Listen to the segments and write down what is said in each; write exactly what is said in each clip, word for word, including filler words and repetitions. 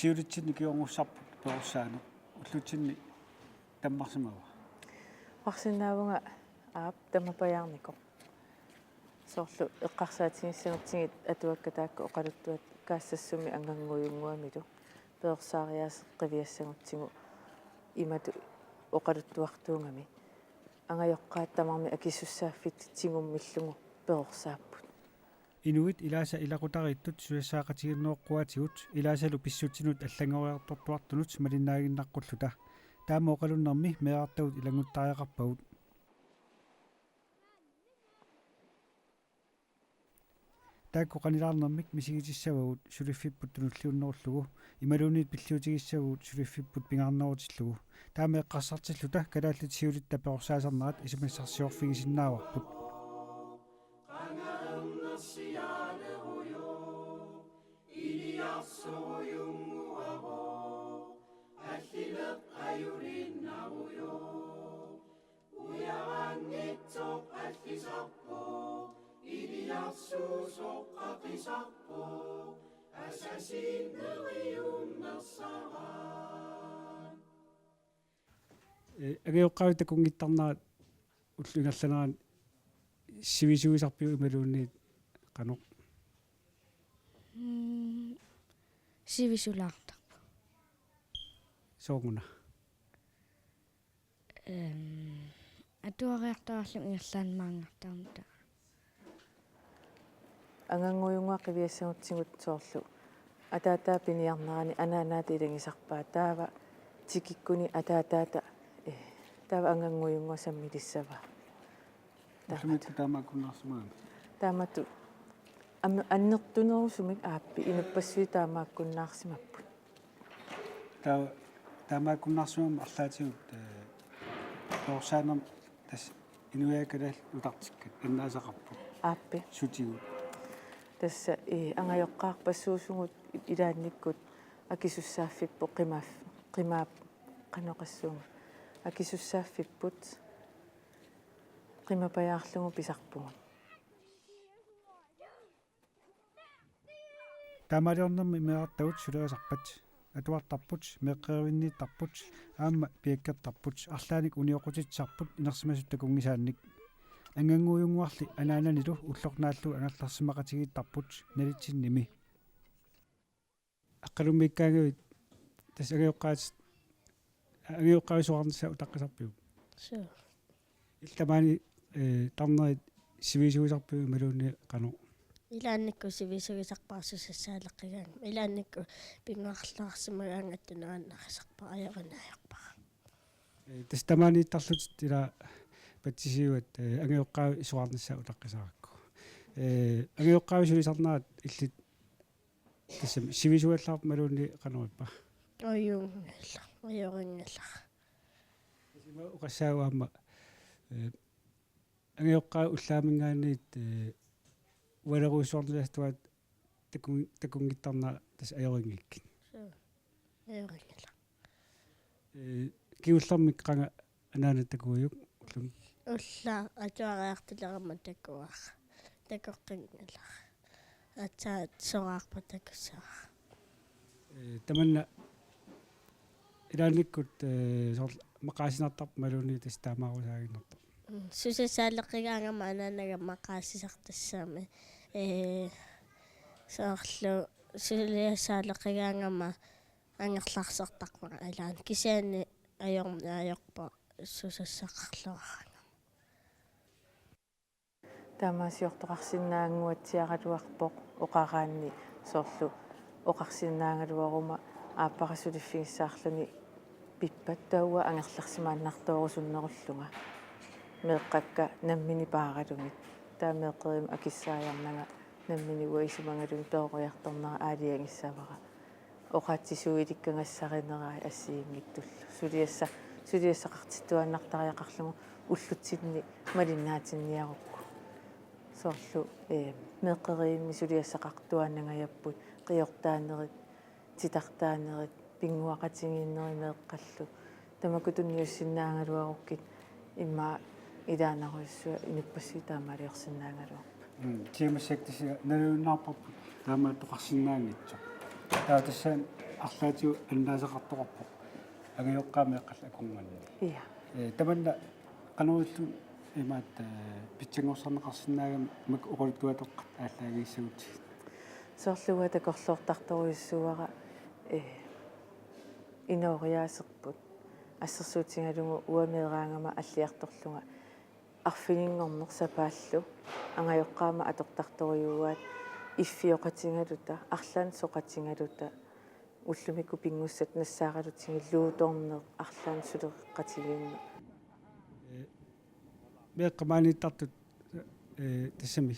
Siulitsinni kingornussarput perorsaaneq ullutsinni tammarsimava? Oqarsinnaavunga aap tamapajaarnikoq. Soorlu eqqarsaatigissagutsigu atuakkat taakku oqaluttuat Kaassassumi Angangujunnguamilu perorsaareersimasut qiviassagutsigu imatut oqaluttuartuugami. Angajoqqaat tamarmik akisussaaffittut tigummillugu perorsaapput. Inuit ilaasa ilaqutariittut susassaqatigiinneroqquaatigut ilaasalu pissutsinut allanngoriartortuartunut malinnaaginnaqqulluta. Taama oqalunnermi meerartagut ilannguttariaqarpagut. Taakku qanilaarnermik misigitissavagut suliffipput tunulliunnerullugu imaluunniit pilliutigissavagut suliffipput pingaarnerutillugu. Taama eqqarsartilluta Kalaallit Siulitta perorsaasernerat isumassarsiorfigisinnaavarput. Ee, angajoqqaavit takunngittarnerat ullup ingerlanerani sivisuisarpiuk imaluunniit qanoq? Mm, sivisulaartarpoq. Sooruna? Ehm, atuariartorlugu ingerlaannaq maanngartarmata. Angangujunnguaq qiviassagutsigu soorlu ataataa piniarnerani anaanaata ilagisarpaa, taava tikikkuni ataataata, eh, taava Angangujunnguaq sammilissavaa. Taamatut. Ullumikkut taamaakkunnaarsimagami? Taamatut. Am-, annertunerusumik aappi inuppassuit taamaakkunnaarsimapput. Taa-, taamaakkunnaarsimammat arlaatigut, eh, perorsaanermi tassa inuiaat kalaallit nutartikkat annaasaqarput. Aappi. Sutigut. Tassa, eh, angajoqqaarpassuusugut ilaannikkut akisussaaffipput qimaaf-, qimaap-, qanoq oqassuunga. Akisussaaffipput qimapajaarlugu pisarpugut. Taamaaliornermi meerartagut sulerisarpat, atuartarput, meeqqerivinniittarput, aamma piakkertarput, arlaannik unioqqutissarput inersimasut takunngisaannik. Angangujunnguarli anaananilu ulloq naallugu angerlarsimaqatigiittarput nalitsinnimi. Aqqalummiikkaangavit tassa angajoqqaat-, angajoqqaavit soraarnissaat utaqqisarpiuk? Suu. Illit tamaani, eh, tarnerit sivisuisarpiuk imaluunniit qanoq? Ilaannikkut sivisuisarpara susassaaleqqigaangama. Ilaannikkut pinnguarluarsimagaangatta nuannarisarpara, ajorinaajorpara. Eh, tassa tamaaniittarlutit ila patsisiuat, eh, angajoqqaavit soraarnissaat utaqqisarakku. Eh, angajoqqaavit sulisarnerat illit tassami sivisuallaarpit imaluunniit qanoq ippa? Ajunngilaq, ajorinngilara. Tassa ima oqassaagut aamma, eh, angajoqqaavit ullaaminngaanniit, eh, ualerujussuarniassagaat takun-, takunngittarnerat tassa ajorinngikkipput. Suu. Ajorinngilaq. Eh, kingullermik qanga anaanat takuiuk ullumi? Ullaaq atuariartulerama takuara. Takoqqinngilara. Aatsaat soraarpara takussavara. Eh, tamanna ilaannikkut, eh, soorlu maqaasinartarpit imaluunniit tassa taamaarusaaginnartarpit? Mm, susassaaleqqigaangama anaanaga maqaasisartassami. Eh, soorlu suliassaaleqqigaangama angerlarsertarpara ilaanni. Kisianni ajornaajorpoq susassaqarluarama. Taamaasiortoqarsinnaannguatsiaraluarpoq oqaraanni soorlu oqarsinnaagaluaruma aappara suliffigissaarluni pippat taava angerlarsimaannartorusunnerullunga. Meeqqakka nammineq paaralugit. Taava meeqqerivimmi akissaajarnanga nammineq uanga isumagalugit peroriartornera aalajangissavara. Oqaatsisuulikkagassarineraat assigiinngitsullu. Suliassa-, suliassaqartittuaannartariaqarlugu ullutsinni malinnaatinniarukku. Soorlu, eh, meeqqerivimmi suliassaqartuaannangajapput, qiortaanerit, titartaanerit, pinnguaqatigiinnerit meeqqallu. Tamakku tunniussinnaagaluarukkit immaqa ilaannarujussuaq inuppassuit taamaaliorsinnaagaluarput. Mm, kisianni massakkut tassa nalunaarumaarparput taamaattoqarsinnaanngitsoq. Taava tassa Arlaatigut annaasaqartoqarpoq angajoqqaat meeqqallu akornanni. Ja. Ee, tamanna qanoq ililluta imaattoq, ee, pitsanngorsarneqarsinnaagami makku oqaluttuatoqqat aallaagiissagutsigit? Soorlu uanga takorloortartorujussuuara, ee, inooriaaserput. Assersuutigalugu uanga meeraagama alliartorlunga arfininngorneq sapaallu angajoqqaama atortartorujuuaat, iffioqatigaluta, arlaannik soqatigaluta, ullumikkut pinngussat nassaaralutigu luutorneq, arlaannik suleqatigiinneq. Ee, meeqqat maaniittartut, ee, tassami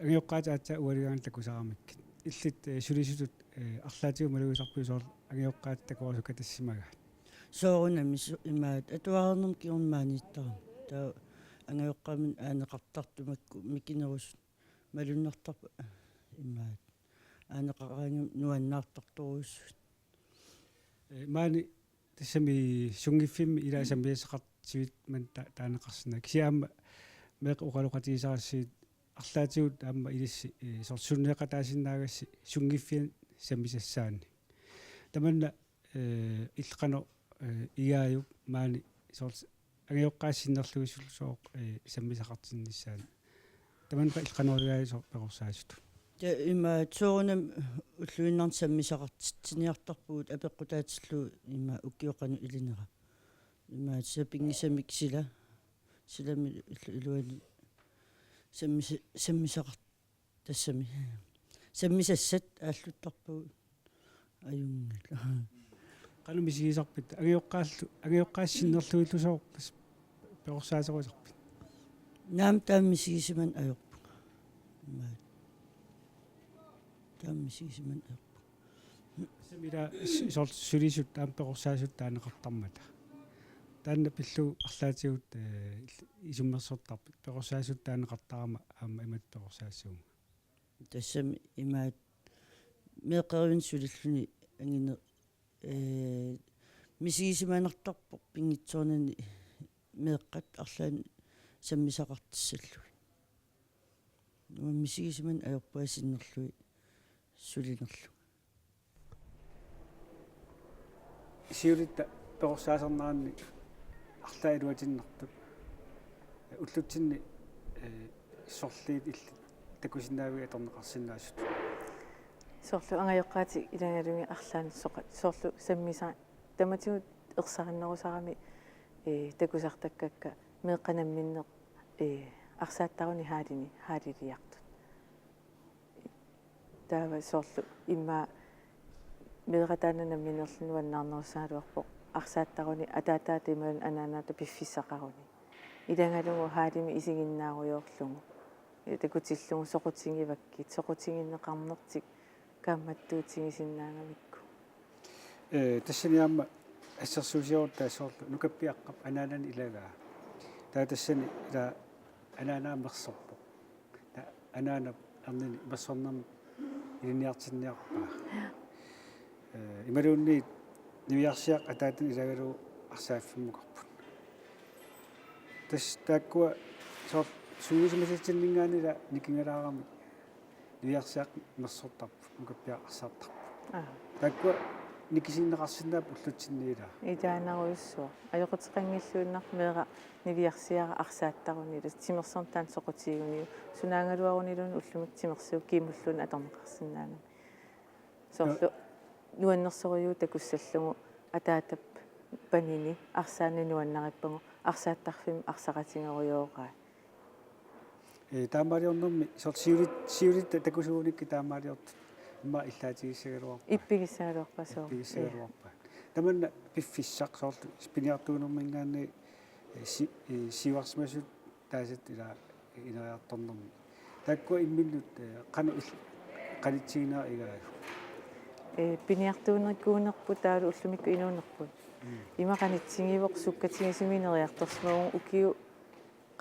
angajoqqaat aatsaat ualigaanni takusaramikkit. Illit, ee, sulisutut, ee, arlaatigut malugisarpigit soorlu angajoqqaat takorusukka tassimagaat? Soorunami su-, imaat atuarnermut kingorna maaniittarami. Taava angajoqqaamik aaneqartartut makku mikinerusut malunnartarput, imaat aaneqaraangamik nuannaartartorujussuit. Ee, maani tassami sunngiffimmi ilaa sammisassaqartitsiviit maani ta-, taaneqarsinnaavoq. Kisianni aamma meeqqat oqaloqatigisarassigit arlaatigut aamma ilissi, ee, soorlu sunneeqataasinnaagassi sunngiffiani sammisassaanni. Tamanna, ee, illit qanoq, ee, igaajuk maani soorlu angajoqqaat sinnerlugisullu sooq, ee, sammisaqartinnissaanut? Tamanna illit qanoq igaajuk soorlu peqorsaasutut? Ja, imaat soorunami ulluinnarni sammisaqartitsiniartarpugut apeqqutaatillugu imaat ukioq qanoq ilinera. Imaat sapinngisamik sila, silami illu-, iluani sammisa-, sammisaqar-, tassami. Sammisassat aalluttarpagut ajunngilaq. Qanoq misigisarpit? Angajoqqaallu, angajoqqaat sinnerlugillu sooq tassa peqorsaasorisarpit? Naamik, taama misigisimaneq ajorpunga. Imaat. Taama misigisimaneq ajorpunga. Tassami ilaa s-, soorlu sulisut aamma peqorsaasutut taaneqartarmata. Taanna pillugu arlaatigut, ee, isummersortarpit, peqorsaasutut taaneqartarama aamma imatut peqorsaassavunga? Tassami imaat meeqqerivinni sulilluni angine-, ee, misigisimanartarpoq pinngitsoornani meeqqat arlaannik sammisaqartissallugit. Uanga misigisimaneq ajorpunga sinnerlugit sulinerlunga. Siulitta peqorsaasarneranni arlaat iluatinnartut. Ullutsinni, ee, sorliit illit takusinnaavigit atorneqarsinnaasutut? Soorlu angajoqqaatik ilagalugit arlaannik soqa-, soorlu sammisa-, tamatigut ersarinnerusarami, ee, takusartakkakka meeqqat namminneq, ee, arsaattaruni hallini, halliliartut. Taava soorlu immaqa meeraq taanna namminerlu nuannaarnerussagaluarpoq arsaattaruni ataataata imaluunniit anaanaata piffissaqaruni. Ilagalugu hallimi isiginnaarujoorlugu. Takutillugu soqutigivakkit, soqutiginneqarnertik kaammattuutigisinnaagamikku. Ee, tassani aamma assersuusiorutta soorlu nukappiaqqap anaanani ilagaa. Taava tassani ilaa anaanaa mersorpoq. Taava anaanap ernini mersornermik ilinniartinniarpaa. Ee, imaluunniit niviarsiaq ataatani ilagalugu arsaaffimmukkarput. Tassa taakkua soorlu sungiusimasatsinninngaanniit ilaa nikingalaaramik niviarsiaq mersortarput, nukappiaq arsaattarput. Aa. Taakkua nikisinneqarsinnaapput ullutsinni ilaa. Ilaanarujussuaq. Ajoquteqanngilluinnarpoq meeraq niviarsiara arsaattaruni ilaa timersorneq taanna soqutigiguniuk. Sunaagaluaruniluunniit ullumikkut timersuup kiimulluunniit atorneqarsinnaagami. Soorlu nuannersorujuuvoq takussallugu ataatap panini arsaanni nuannarippagu arsaattarfimmi arsaqatigerujooraa. Ee, taamaaliornermi soorlu siulit-, siulitta takusugunikku taamaaliortut immaqa illaatigissagaluarpaat. Ippigissagaluarpaat, suu. Ippigissagaluarpaat. Tamanna piffissaq soorlu piniartuunerminngaanniit, ee, si-, ee, siuarsimasut taasatta ilaa ineriartornermi. Taakkua imminnut, ee, qanoq il-, qanitsiginera igaajuk? Ee, piniartuunerkuunerput taavalu ullumikkut inuunerput. Mm. Ima qanitsigivoq, sukkatigisumik ineriartorsimavugut, ukiut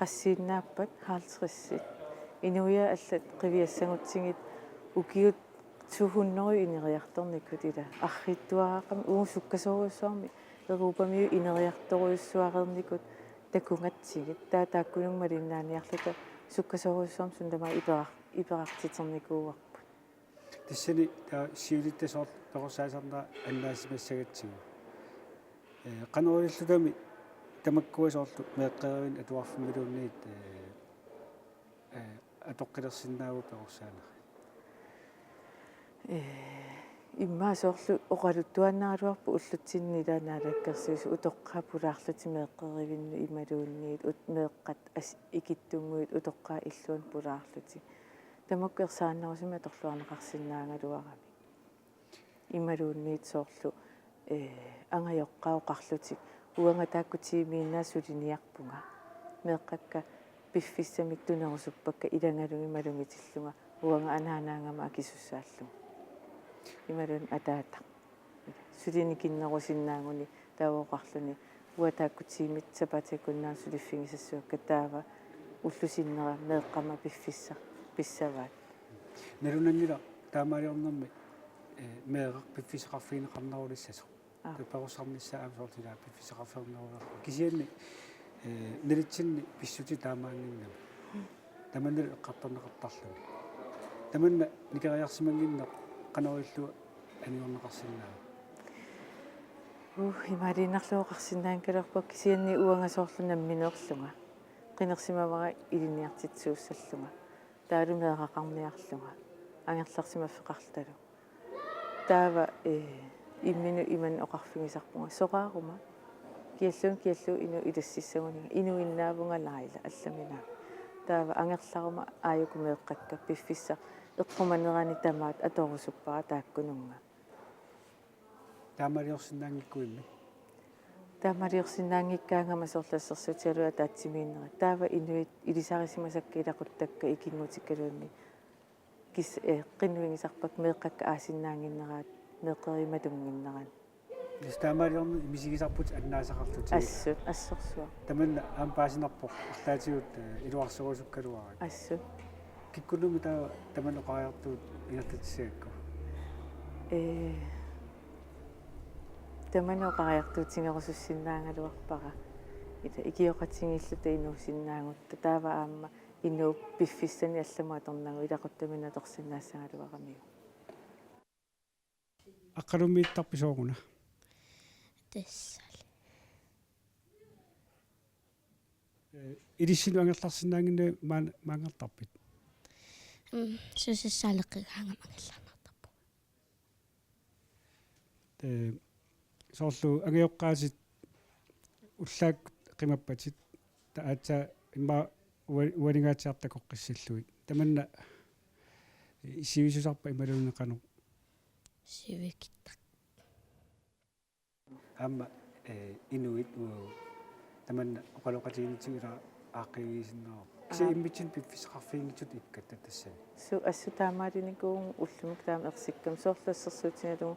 qassiinnaappat, halvtredsit. Inuiaat allat qiviassagutsigit ukiut to hundrede ineriartornikut ilaa. Arriitsuaraaqqamik uagut sukkasoorujussuarmik Europamiut ineriartorujussuareernikut takugatsigit. Taava taakkununnga malinnaaniarluta sukkasoorujussuarmik suut tamaasa iperar-, iperartiternikuuarput. Tassani taava siulitta soorlu perorsaasinnaanera annaasimassagatsigu. Ee, qanoq ilillutami tamakkua soorlu meeqqerivinni atuarfimmiluunniit, ee, ee, atoqqilersinnaavutit perorsaanerit? Ee, immaqa soorlu oqaluttuaannaraluarpoq ullutsinni ilaa naalakkersuisut utoqqaat pulaarlutik meeqqerivinnut imaluunniit ut-, meeqqat as-, ikittunnguit utoqqaat illuanni pulaarlutik. Tamakku ersarinnerusumik atorluarneqarsinnaagaluaramik. Imaluunniit soorlu, ee, angajoqqaat oqarlutik: Uanga taakku tiimiinnaat suliniarpunga. Meeqqakka piffissamik tunerusuppakka ilagalugit malunngitillugu uanga anaanaagama akisussaallunga. Imaluunniit ataataq. Sulinikinnerusinnaaguni taava oqarluni: Uanga taakku tiimit sapaatip-akunnerani suliffigisassavakka, taava ullup sinnera meeqqama piffissaq pissavaat. Nalunanngilaq taamaaliornermi, ee, meeraq piffissaqarfigineqarnerulissasoq. Aap. Taava perorsarnissaa aamma soorlu ilaa piffissaqarfiginerulerpoq. Kisianni, ee, nalitsinni pissutsit taamaannginnami. Tamannalu eqqartorneqartarluni. Tamanna nikeriarsimannginneq qanoq ilillugu anigorneqarsinnaava? Uh, imaaliinnarlugu oqarsinnaanngikkaluarpunga, kisianni uanga soorlu nammineerlunga. Qinersimavara ilinniartitsisuussallunga. Taavalu meeraqarniarlunga. Angerlarsimaffeqarlutalu. Taava, ee, imminut imannak oqarfigisarpunga: Soraaruma. Kialluunniit kialluunniit inuit ilassissagunikka. Inuinnaavunga Laila allaminaa. Taava angerlaruma aajuku meeqqakka piffissaq eqqumanerani tamaat atorusuppara taakkununnga. Taamaaliorsinnaanngikkuimmi? Taamaaliorsinnaanngikkaangama soorlu assersuutigalugu ataatsimiinnerat. Taava inuit ilisarisimasakka ilaquttakka ikinngutikkaluunniit kis-, ee, qinnuigisarpakka meeqqakka aasinnaannginneraat meeqqerivimmut tunnginnerani. Tassa taamaaliorneq misigisarputit annaasaqarlutit. Assut, assorsuaq. Tamanna aamma paasinarpoq arlaatigut, ee, iluarserusukkaluarakku. Assut. Kikkunnummi taava tamanna oqariartuut ingerlatissagakku? Ee, tamanna oqariartuutigerusussinnaagaluarpara. Ila ikioqatigiilluta inuusinnaagutta taava aamma inuup piffissani allamut atornagu ilaquttaminnut atorsinnaassagaluaramiuk. Aqqalummiittarpit sooruna? Tassa. Ee, ilissinnut angerlarsinnaannginnakkit maan-, maangartarpit? Mm, susassaaleqqigaangama angerlarnartarpunga. Ee, soorlu angajoqqaasit ullaakkut qimappatit, taava aatsaat immaqa ua-, ualingaatsiartut takoqqissillugit. Tamanna sivisusarpa imaluunniit qanoq? Sivikittarpoq. Aamma, ee, inuit uagut tamanna oqaloqatigiinnitsigut ilaa aaqqiivigisinnaavoq. Kisianni Aap. Immitsinnut piffissaqarfiginngitsutut ikkatta tassani. Suu, assut taamaalinikuuvunga ullumi taama ersikkama, soorlu assersuutigalugu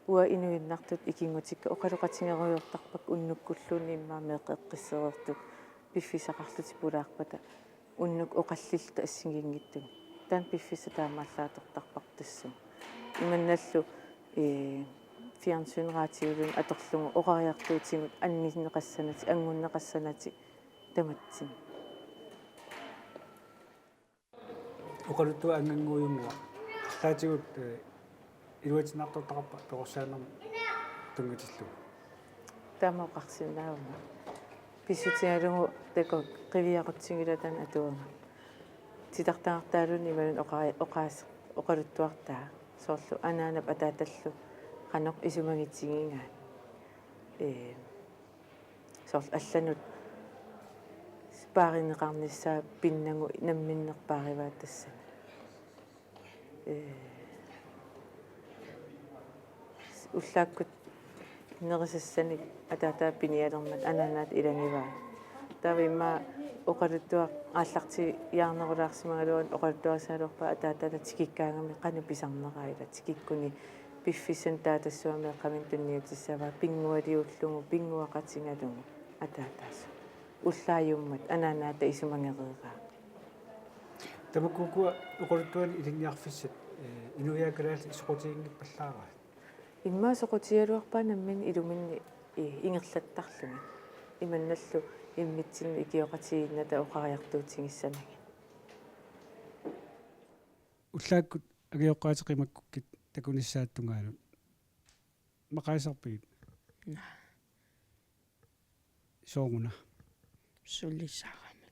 uagut inuinnartut ikinngutikka oqaloqatigerujoortarpakka unnukkulluunniit immaqa meeqqat eqqissereertut piffissaqarlutik pulaarpata unnuk oqallillutik assigiinngitsut. Taanna piffissaq taamaallaat atortarparput tassunga. Imannallu, ee, fjernsyn, radioluunniit atorlugu oqariartuutigut anninneqassanatik, anngunneqassanatik tamatsinnut. Oqaluttuaq anngannguujunngua. Arlaatigut, ee, iluatsinnaartortaqarpa perorsaanermut tunngatillugu? Taama oqarsinnaavunga. Pissutigalugu taakku qiviarutsigu ilaa taanna atuagami. Titartagartaaluunniit imaluunniit oqa-, oqaas-, oqaluttuartaa. Soorlu anaanap ataatallu qanoq isumagitigigaat. Ee, soorlu allanut paarineqarnissaa pinnagu namminneq paarivaat tassani. Ee, ullaakkut nerisassanik ataataa pinialermat anaanaata ilagivaa. Taava immaqa oqaluttuaq aallartiiaarnerulaarsimagaluarluni oqaluttuarisagaluarpara ataataalu tikikkaangami qanoq pisarneraa ilaa tikikkuni piffissani taatassuaq meeqqaminut tunniutissavaa pinngualiullugu pinnguaqatigalugu ataataasoq. Ullaajummat anaanaata isumagereeraa. Tamakku ukua oqaluttuani ilinniarfissat, ee, inuiaat kalaallit soqutiginngippallaaraat? Immaqa soqutigigaluarpaat namminneq iluminni, ee, ingerlattarlugit. Imannallu immitsinnut ikioqatigiinnata oqariartuutigissamagit. Ullaakkut Angajoqqaat qimakkukkit takunissaata tungaanut maqaasisarpigit? Naa. Sooruna? Sulisarami.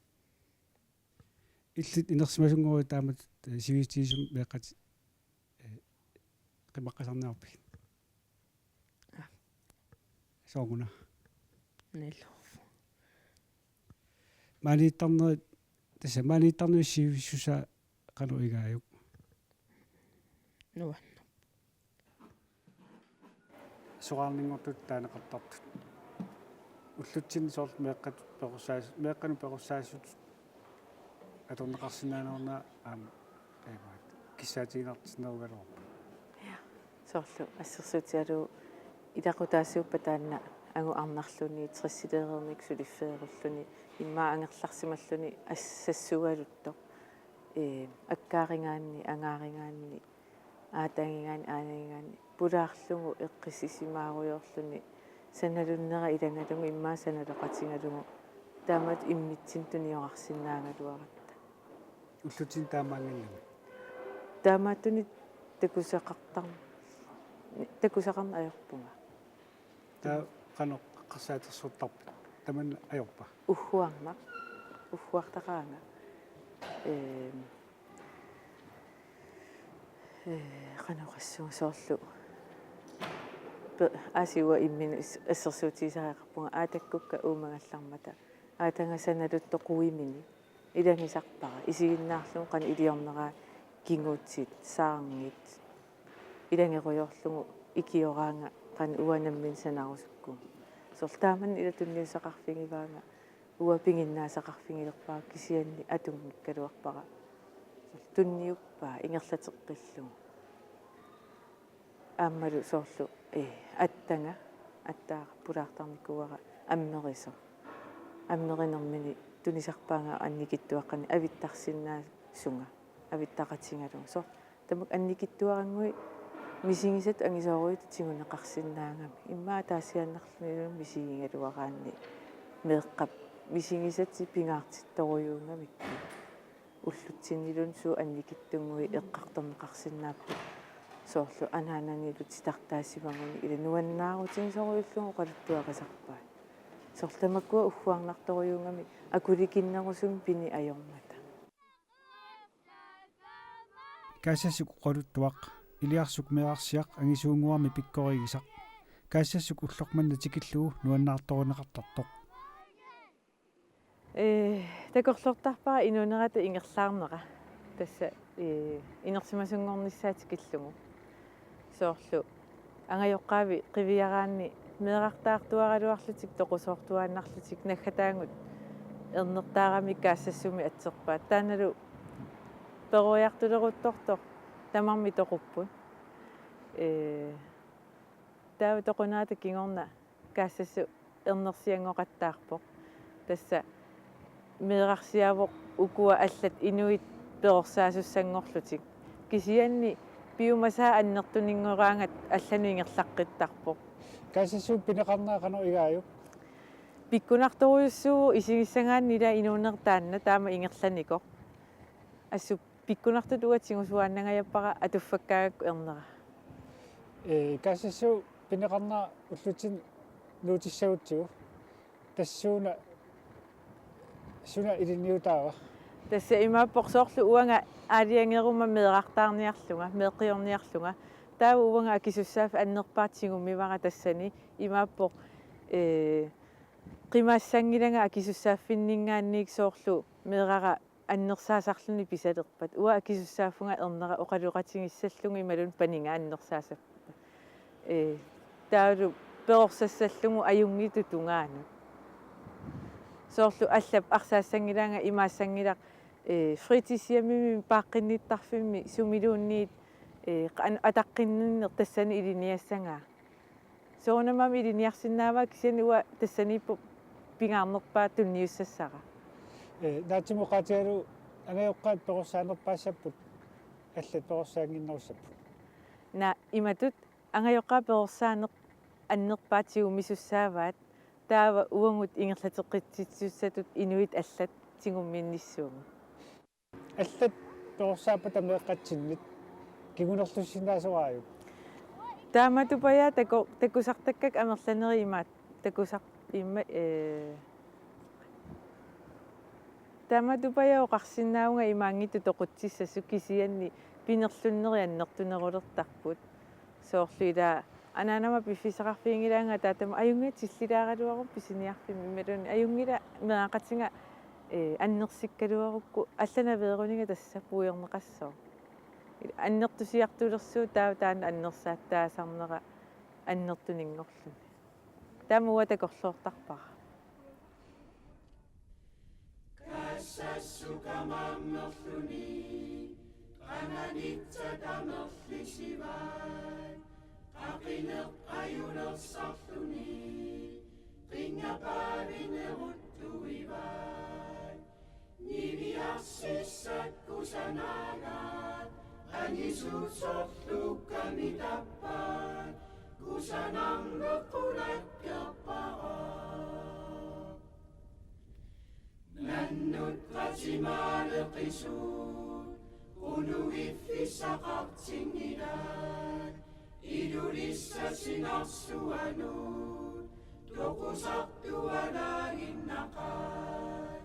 Illit inersimasunngooq taamatut, eh, sivisutigisumik meeqqat, eh, qimaqqisarniarpigit? Aa. Sooruna? Nilorfu. Maaniittarnerit, tassa maaniittarnerit sivisussusaa qanoq igaajuk? Nuann. Soraarninngortut taaneqartartut. Ullutsinni soorlu meeqqat pequssaas-, meeqqanut pequssaasut atorneqarsinnaaneruna aamma, aamma kissaatiginartinnerugaluarput. Ja. Soorlu assersuutigalugu ilaqutaasuuppat taanna angut arnarluni, tressileereernikkut suliffeerulluni, immaqa angerlarsimalluni assassugaluttoq. Ee, akkaarigaanni, angaarigaanni, aatagigaanni, aanagigaanni pulaarlugu eqqissisimaarujorluni sanalunnera ilanalugu immaqa sanaloqatigalugu taamatut immitsinnut tuniorarsinnaagaluaratta. Ullutsinni taamaannginnami? Taamaattunik takusaqartar-, takusaqarneq ajorpunga. Taava qanoq eqqarsaatersortarpit? Tamanna ajorpa? Ugguarnaq. Ugguartaqaanga. Ehm, eh, qanoq oqassaanga soorlu. Pe-, aasiit uanga imminut as-, assersuutigisariaqarpunga aatakkukka uumagallarmata. Aataga sanaluttoq quiminit. Ilagisarpara. Isiginnaarlugu qanoq iliorneraa, kingutit, saarngit. Ilagerujoorlugu ikioraanga qanoq uanga nammineq sanarusukkuga. Soorlu taamannak ila tunniussaqarfigivaanga, uanga piginnaasaqarfigilerpara kisianni atunngikkaluarpara. Soorlu tunniuppaa ingerlateqqillugu. Aammalu soorlu, ee, attaga, attaaq pulaartarnikuuara ammerisoq. Ammerinermini tunisarpaanga annikitsuaqqanik avittarsinnaasunga, avittaqatigalugu. Soorlu tamakku annikitsuarannguit misigisatut angisoorujuttut tiguneqarsinnaagami. Immaqa ataasiaannarlunilu misigigaluaraanni meeqqap misigisatik pingaartittorujuugamikkit. Ullutsinniluunniit suut annikitsunnguit eqqartorneqarsinnaapput. Soorlu anaananilu titartaasimagunik ila nuannaarutigisorujullugu oqaluttuarisarpaat. Soorlu tamakkua ugguarnartorujuugamik akulikinnerusumik pineq ajormata. Kaassassuk oqaluttuaq, Iliarsuk Meerarsiaq angisuunnguarmi pikkorigisaq. Kaassassuk ulloq manna tikillugu nuannaartorineqartartoq. Ee, takorloortarpara inuunerata ingerlaarnera. Tassa, ee, inersimasunngornissaa tikillugu. Soorlu angajoqqaavi qiviaraanni meerartaartuaraluarlutik toqusoortuaannarlutik naggataagut ernertaaramik Kaassassumi atserpaat. Taannalu peroriartuleruttortoq tamarmik toqupput. Ee, taava toqunerata kingorna Kaassassut ernersianngoqattaarpoq. Tassa meerarsiaavoq ukua allat inuit perorsaasussanngorlutik. Kisianni piumasaa annertuninngoraangat allanut ingerlaqqittarpoq. Kaassassuup pineqarnera qanoq igaajuk? Pikkunartorujussuuvoq isigissagaanni ila inuuneq taanna taama ingerlanikoq. Assut pikkunartutut uanga tigusuaannangajappara atuffakkaangakku ernera. Ee, Kaassassuup pineqarnera ullutsinni nuutissagutsigu. Tassuuna suna ilinniutaava? Tassa imaappoq soorlu uanga aalajangeruma meerartaarniarlunga, meeqqiorniarlunga. Taava uanga akisussaaffik annerpaaq tigummivara tassani imaappoq, ee, qimaassanngilanga akisussaaffinninngaanniit soorlu meerara annersaasarluni pisalerpat. Uanga akisussaaffunga ernera oqaloqatigissallugu imaluunniit paniga annersaasarpara. Ee, taavalu perorsassallugu ajunngitsutut tungaanut. Soorlu allap arsaassanngilanga imaassanngilaq, ee, fritidshjemimi paaqqinnittarfimmi sumiluunniit, ee, qan-, ataqqinninneq tassani ilinniassagaa. Soorunami aamma ilinniarsinnaavaa kisianni uanga tassaniippoq pingaarnerpaaq tunniussassara. Ee, naatsumik oqaatigalugu angajoqqaat perorsaanerpaassapput, allat perorsaannginnerussapput. Naa, imatut angajoqqaat perorsaaneq annerpaaq tigummisussaavaat, taava uagut ingerlateqqitsissussatut inuit allat tigumminnissuugut. Allat perorsaappata meeqqatsinnit, kingunerlussinnaasoraajuk? Taamatupajaaq taku-, takusartakkakka amerlanerit imaat takusar-, imma-, ee, taamatupajaaq oqarsinnaavunga imaanngitsoq toqutsissasoq kisianni pinerlunneri annertunerulertarput. Soorlu ila anaanama piffissaqarfiginngilanga taatama ajunngilaq tillilaaraluaruk pisiniarfimmi imaluunniit ajunngilaq meeraqatiga, ee, annersikkaluarukku allanaveeruniga tassa puigorneqassooq. Annertusiartulersuut taava taanna annersaattaasarnera annertuninngorluni. Taama uanga takorloortarpara. Kassassukamammerluni, qanganitsa tamerlisivat, qaqineqqajulersarluni, qingapaavineruttuivat, niviarsissat kusanaagaat, anisuut sorlukkamit tappaat, kusanarneq qulakkeerpara. Nannut qatimaaleqisut, qunugiffissaqartinngilaat, Ilulissat sinarsuanut, toqusartualaaginnaqaat.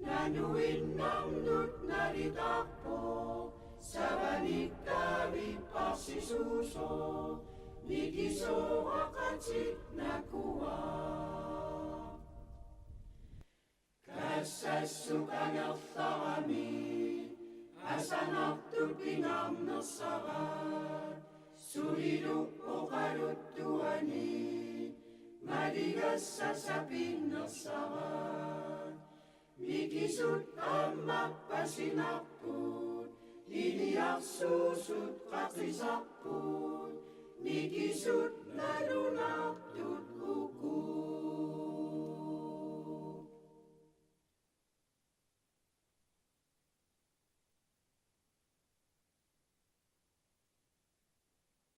Nanuinnarnut nalitarpoq, savanikkaavit parsisuusoq, mikisuuraqatit nakuaat. Kassassukangerlarami asanartut pingaarnersaraat, sulilu oqaluttuani maligassat sapinnersaraat. Mikisut aamma pasinarput, iliarsuusut qaqisarput, mikisut naluna